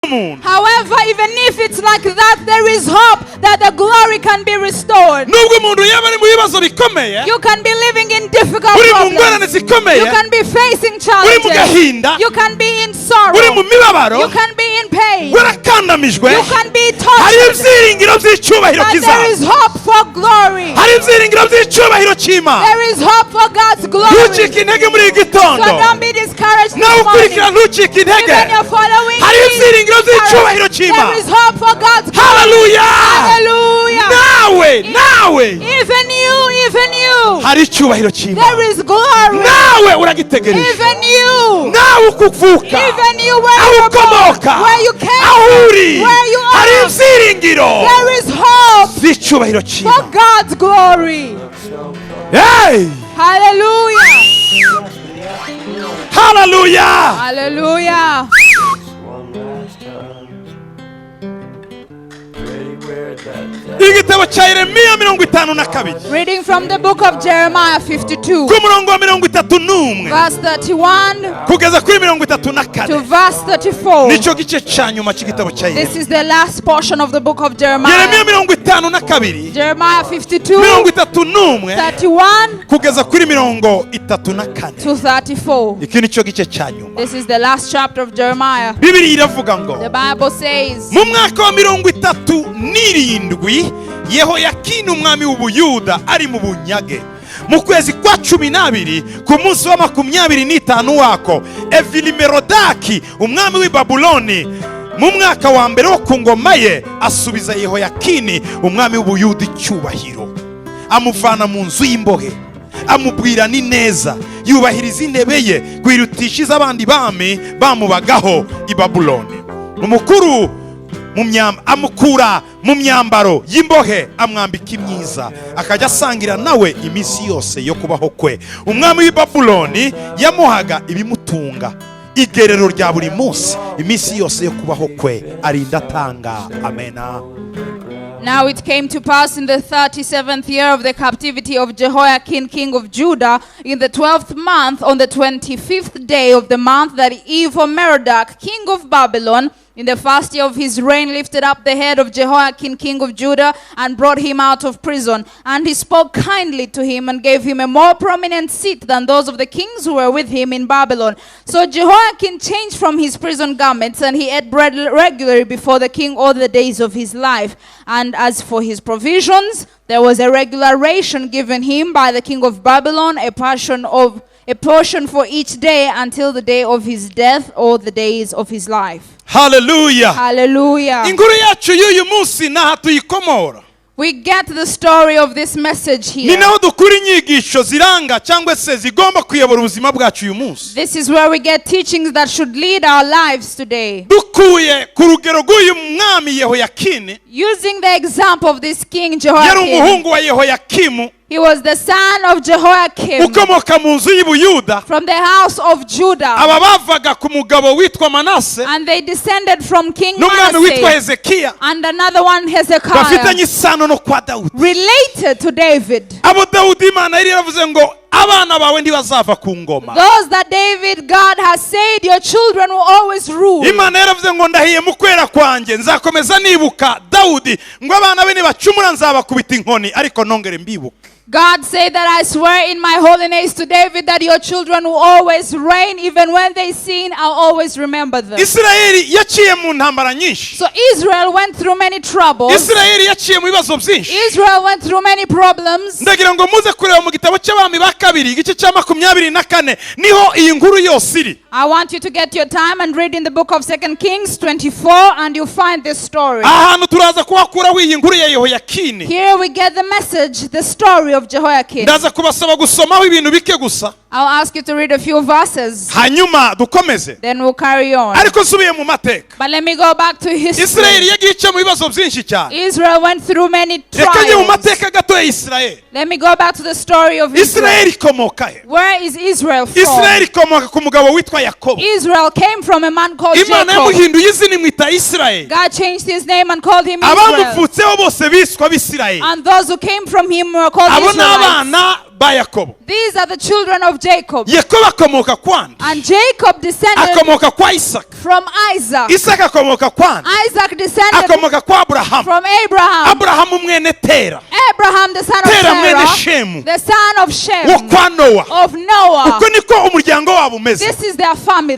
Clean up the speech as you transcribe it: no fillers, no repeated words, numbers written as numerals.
However, even if it's like that, there is hope that the glory can be restored. You can be living in difficult problems. You can be facing challenges. You can be in sorrow. You can be in pain. You can be tortured. But there is hope for glory. There is hope for God's glory. So don't be discouraged this morning. Even you're following me, there is hope for God's glory. Hallelujah. Hallelujah. Nawe. Even you. There is glory. Even you. Even you, where you born, where you came from, where you are. There is hope for God's glory. Hey. Hallelujah. Hallelujah. Hallelujah. Reading from the book of Jeremiah 52, verse 31 to verse 34. This is the last portion of the book of Jeremiah. Jeremiah 52, 31 to 34. This is the last chapter of Jeremiah. The Bible says, Yehoyakini umwami w'Ubuyuda ari mu bunyage mu kwezi kwa 12 ku munsi wa 25 wako Evilimerodaki umwami w'i Babuloni mu mwaka wa mbere wo ku ngoma ye asubiza Yehoyakini umwami w'Ubuyuda icyubahiro amuvana mu nzu y'imbohe amubwira ni neza yubahiriza intebe ye kwirutishiza abandi bami bamubagaho i Babuloni umukuru amukura mu myambaro y'imbohe amwambika imyiza akajya asangira nawe iminsi yose yo kubaho kwe umwami w'i Babuloni yamuhaga ibimutunga igerero rya buri munsi iminsi yose yo kubaho kwe arinda atanga. Amena. Now it came to pass in the 37th year of the captivity of Jehoiakim, king of Judah, in the 12th month, on the 25th day of the month, that Iyumvire, king of Babylon, in the first year of his reign, lifted up the head of Jehoiakim, king of Judah, and brought him out of prison. And he spoke kindly to him and gave him a more prominent seat than those of the kings who were with him in Babylon. So Jehoiakim changed from his prison garments, and he ate bread regularly before the king all the days of his life. And as for his provisions, there was a regular ration given him by the king of Babylon, a portion for each day until the day of his death or the days of his life. Hallelujah. Hallelujah. Inkuru yacu y'uyu munsi naha tuyikomora. We get the story of this message here. Ni naho dukura inyigisho ziranga cyangwa se zigomba kuyobora ubuzima bwacu uyu munsi. This is where we get teachings that should lead our lives today. Dukuye ku rugero rw'uyu mwami Yehoyakini. Using the example of this king Jehoiakim. Yari umuhungu wa Yehoyakimu. He was the son of Jehoiakim ukomoka mu nzu y'Ubuyuda from the house of Judah. Aba bavaga ku mugabo witwa Manase and they descended from King n'umwami witwa Manasseh Hezekiya and another one Hezekiah bafitanye isano no kwa Dawudi related to David. Abo Dawudi Imana yari yaravuze ngo abana bawe ntibazava ku ngoma. Those that David, God has said, your children will always rule. Imana yaravuze ngo ndahiye mu kwera kwanjye nzakomeza nibuka Dawudi ngo abana be nibacumura nzabakubita inkoni ariko nongere mbibuka. God said that I swear in my holiness to David that your children will always reign, even when they sin, I'll always remember them. Israeli yaciye mu ntambara nyinshi. So Israel went through many troubles. Israeli yaciye mu bibazo byinshi. Israel went through many problems. Ndagira ngo muze kureba mu gitabo cy'abami ba kabiri igice cya 24 niho iyi nkuru yose iri. I want you to get your time and read in the book of 2 Kings 24 and you'll find this story. Ahantu turaza kuhakuraho iyi nkuru ya Yehoyakini. Here we get the message, the story of Jehoiakim. Ndaza kubasaba gusomaho ibintu bike gusa. I'll ask you to read a few verses. Hanyuma dukomeze. Then we'll carry on. Ariko subiye mu mateka. But let me go back to history. Israeli yagiye mu bibazo byinshi cyane. Israel went through many Rekanye mu trials. mateka gato ya Israeli. Let me go back to the story of Israel. Israeli komoka he. Where is Israel from? Israeli komoka ku mugabo witwa Yakobo. Israel came from a man called Imana Jacob. yamuhinduye izina imwita Israeli. God changed his name and called him Israel. Abamuvutseho bose biswa Bisirayeli. And those who came from him were called Abo Israelites. n'abana ba Yakobo. These are the children of Jacob. Yakobo akomoka kwande. And Jacob descended Akomoka kwa Isaka. from Isaac. Isaka akomoka kwande. Isaac descended Akomoka kwa Abrahamu. from Abraham. Abrahamu mwene Tera. Abraham, the son of Tera mwene Sarah, Shemu. the son of Wo Shem, kwa Nowa. of Noah. Uko niko umuryango wabo umeze. This is their family.